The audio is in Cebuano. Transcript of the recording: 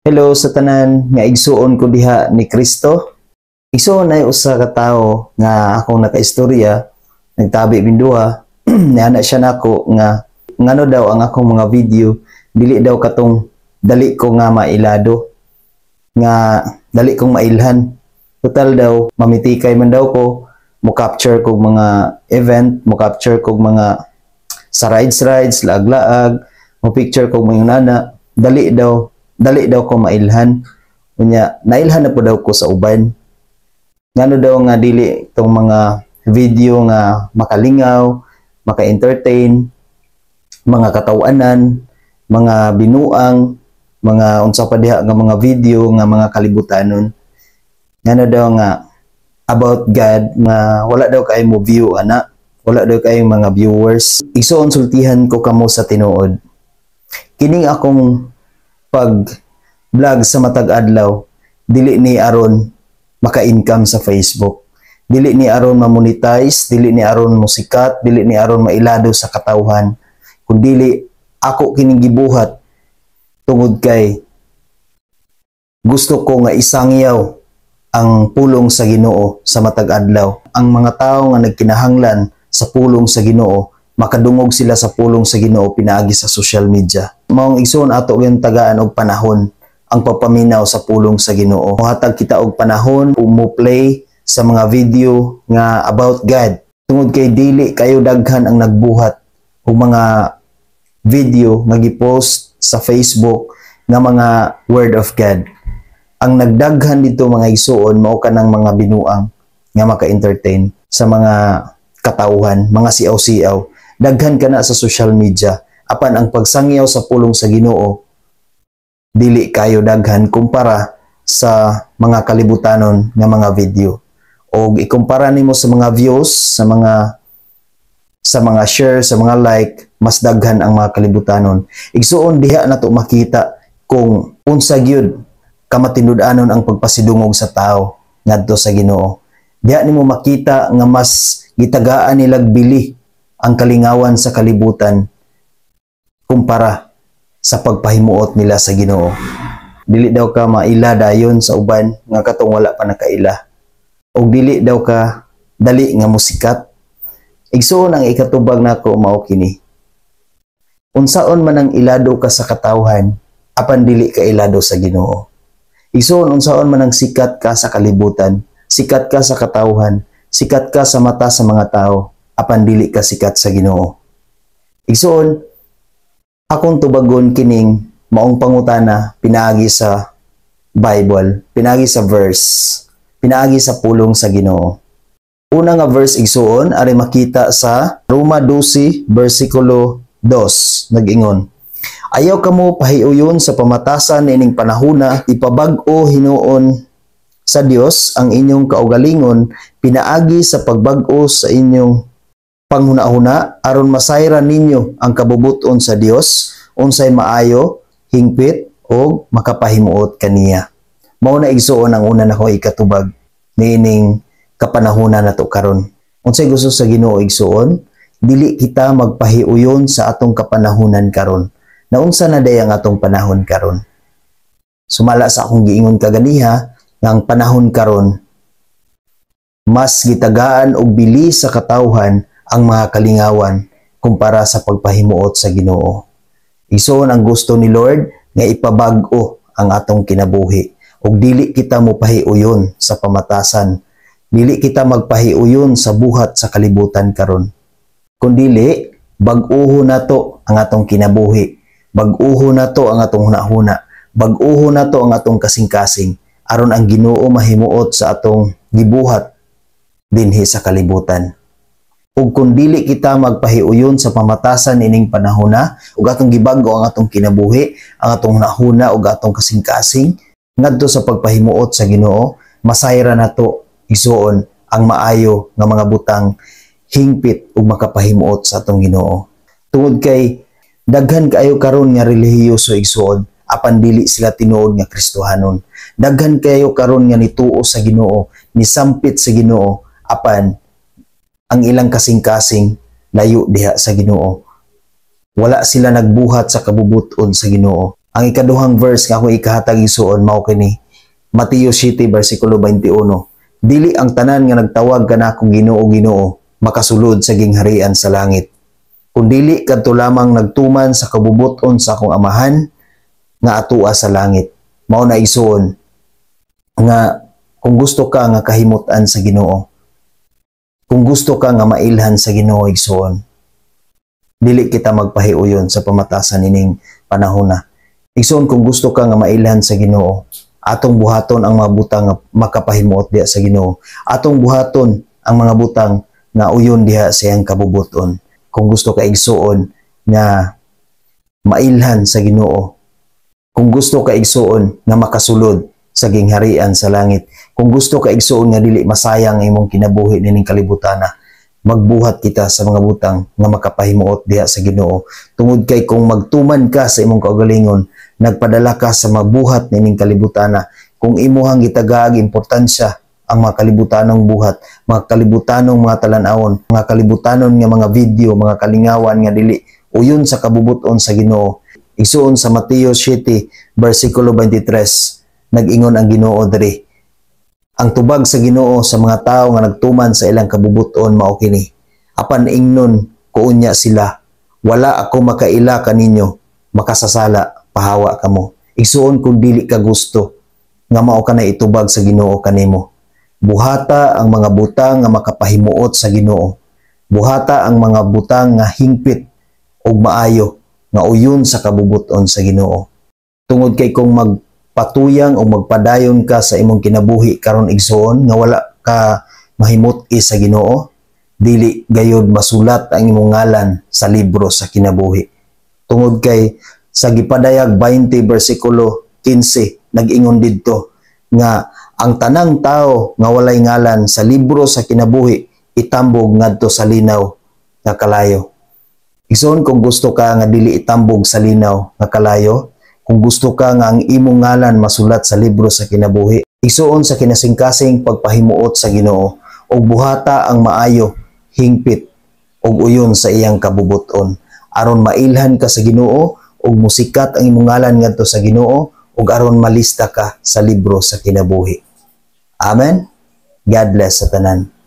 Hello sa tanan nga igsuon ko diha ni Kristo. Igsuon, ay usa ka tawo nga akong nakaistorya, nagtabi mi duha, niana siya nako nga ngano daw ang akong mga video dili daw katong dali ko nga mailado, nga dali kong mailhan. Total daw mamitikay man daw ko, mo capture kog mga event, mo capture kog mga sa rides rides, laag-laag, mo picture kog mga nana, dali daw ko mailhan. Unya nailhan na po daw ko sa uban. Ngano daw nga dili tong mga video nga makalingaw, maka-entertain, mga katawanan, mga binuang, mga unsa pa diha nga mga video nga mga kalibutanon. Ngano daw nga about God nga wala daw kay mo view ana, wala daw kay mga viewers. Igsuon, sultihan ko kamo sa tinuod. Kining akong pag vlog sa matag adlaw, dili ni aron maka-income sa Facebook. Dili ni aron ma-monetize, dili ni aron musikat, dili ni aron mailado sa katawhan. Kundili ako kining gibuhat tungod kay gusto ko nga isangyaw ang pulong sa Ginoo sa matag adlaw. Ang mga tao nga nagkinahanglan sa pulong sa Ginoo, makadungog sila sa pulong sa Ginoo pinaagi sa social media. Maong, igsoon, ato gyud tagaan og panahon ang pagpaminaw sa pulong sa Ginoo. Mohatag kita og panahon mo play sa mga video nga about God. Tungod kay dili kayo daghan ang nagbuhat og mga video nga gipost sa Facebook nga mga Word of God. Ang nagdaghan dito, mga igsuon, mao kanang mga binuang nga maka-entertain sa mga katauhan, mga siaw-siaw. Daghan kana sa social media. Apan ang pagsangyaw sa pulong sa Ginoo, dili kayo daghan kumpara sa mga kalibutanon nga mga video. O ikumpara nimo sa mga views, sa mga share, sa mga like, mas daghan ang mga kalibutanon. Igsuon, diha nato makita kung unsa gyud kamatinud-anon ang pagpasidungog sa tao ngadto sa Ginoo. Diha nimo makita nga mas gitagaan nilag bili ang kalingawan sa kalibutan kumpara sa pagpahimuot nila sa Ginoo. Dili daw ka maila dayon sa uban nga katong wala pa nakaila. O dili daw ka dali nga musikat. Igsuon, ang ikatubag nako mao kini. Unsaon man ang ilado ka sa katawhan, apan dili ka ilado sa Ginoo. Igsuon, unsaon man ang sikat ka sa kalibutan, sikat ka sa katawhan, sikat ka sa mata sa mga tao, apan dili ka sikat sa Ginoo. Igsuon, akong tubagon kining maong pangutana pinaagi sa Bible, pinaagi sa verse, pinaagi sa pulong sa Ginoo. Una nga verse, igsuon, ari makita sa Roma 12 versikulo 2, nag-ingon: "Ayaw kamo pahiuyon sa pamatasan niining panahona, ipabag-o hinuon sa Dios ang inyong kaugalingon pinaagi sa pagbag-o sa inyong panghuna-huna aron masayran ninyo ang kabubuton sa Dios, unsay maayo, hingpit ug makapahimuot kaniya." Mao na, igsuon, ang una nako ikatubag niining kapanahona nato karon. Unsay gusto sa Ginoo, igsuon? Dili kita magpahiuyon sa atong kapanahunan karon. Naunsa na day ang atong panahon karon? Sumala sa akong giingon kaganiha nga ang panahon karon mas gitagaan og bili sa katawhan ang mga kalingawan kumpara sa pagpahimuot sa Ginoo. Igsoon, ang gusto ni Lord nga ipabag-o ang atong kinabuhi ug dili kita mopahiuyon sa pamatasan. Dili kita magpahiuyon sa buhat sa kalibutan karon. Kung dili, bag-uho nato ang atong kinabuhi. Bag-uho nato ang atong hunahuna. Bag-uho nato ang atong kasing-kasing aron ang Ginoo mahimuot sa atong gibuhat dinhi sa kalibutan. Ug kung dili kita magpahiuyon sa pamatasan ining panahona ug atong gibag-o ang atong kinabuhi, ang atong hunahuna ug atong kasing-kasing ngadto sa pagpahimuot sa Ginoo, masayra nato, igsuon, ang maayo nga mga butang, hingpit ug makapahimuot sa atong Ginoo. Tungod kay daghan kaayo karon nga relihiyoso, igsuon, apan dili sila tinuod nga Kristohanon. Daghan kayo karon nga nituo sa Ginoo, nisampit sa Ginoo, apan ang ilang kasing-kasing layo diha sa Ginoo. Wala sila nagbuhat sa kabubuton sa Ginoo. Ang ikaduhang verse nga akong ikahatag, igsuon, mao kini: Mateo 7 versikulo 21. "Dili ang tanan nga nagtawag kanako 'Ginoo, Ginoo' makasulod sa gingharian sa langit, kundili kadto lamang nagtuman sa kabubuton sa akong Amahan nga atua sa langit." Mao na, igsuon, nga kung gusto ka nga kahimutan sa Ginoo, kung gusto ka nga mailhan sa Ginoo, igsuon, dili kita magpahiuyon sa pamatasan ining panahon na. Igsuon, kung gusto ka nga mailhan sa Ginoo, atong buhaton ang mga butang nga makapahimuot diha sa Ginoo. Atong buhaton ang mga butang nga uyon diha sa iyang kabubuton. Kung gusto ka, igsuon, nga mailhan sa Ginoo, kung gusto ka, igsuon, nga makasulod sa gingharian sa langit, kung gusto ka, igsuon, nga dili masayang ang imong kinabuhi nining kalibutana, magbuhat kita sa mga butang nga makapahimuot diha sa Ginoo. Tungod kay kung magtuman ka sa imong kaugalingon, nagpadala ka sa mabuhat nining kalibutana, kung imuhang gitagaag importansya ang mga kalibutanong buhat, mga kalibutanong mga talan-awon, mga kalibutanon nga mga video, mga kalingawan nga dili uyon sa kabubuton sa Ginoo. Igsuon, sa Mateo 7 versikulo 23, nag-ingon ang Ginoo diri. Ang tubag sa Ginoo sa mga tao nga nagtuman sa ilang kabubuton mao kini: "Apan ingnon ko unya sila, 'Wala ako makaila kaninyo, makasasala, pahawa kamo.'" Igsuon, kung dili ka gusto nga mao ka na itubag sa Ginoo kanimo, buhata ang mga butang nga makapahimuot sa Ginoo. Buhata ang mga butang nga hingpit ug maayo nga uyon sa kabubuton sa Ginoo. Tungod kay kung magpatuyang o magpadayon ka sa imong kinabuhi karon, igsuon, nga wala ka mahimut-i sa Ginoo, dili gayod masulat ang imong ngalan sa libro sa kinabuhi. Tungod kay sa Gipadayag 20 bersikulo 15, nag-ingon didto nga ang tanang tao nga walay ngalan sa libro sa kinabuhi itambog ngadto sa linaw nga kalayo. Igsoon, kung gusto ka nga dili itambog sa linaw nga kalayo, kung gusto ka nga ang imong ngalan masulat sa libro sa kinabuhi, igsuon, sa kinasingkasing pagpahimuot sa Ginoo ug buhata ang maayo, hingpit ug uyon sa iyang kabubuton aron mailhan ka sa Ginoo ug musikat ang imong ngalan ngadto sa Ginoo ug aron malista ka sa libro sa kinabuhi. Amen. God bless sa tanan.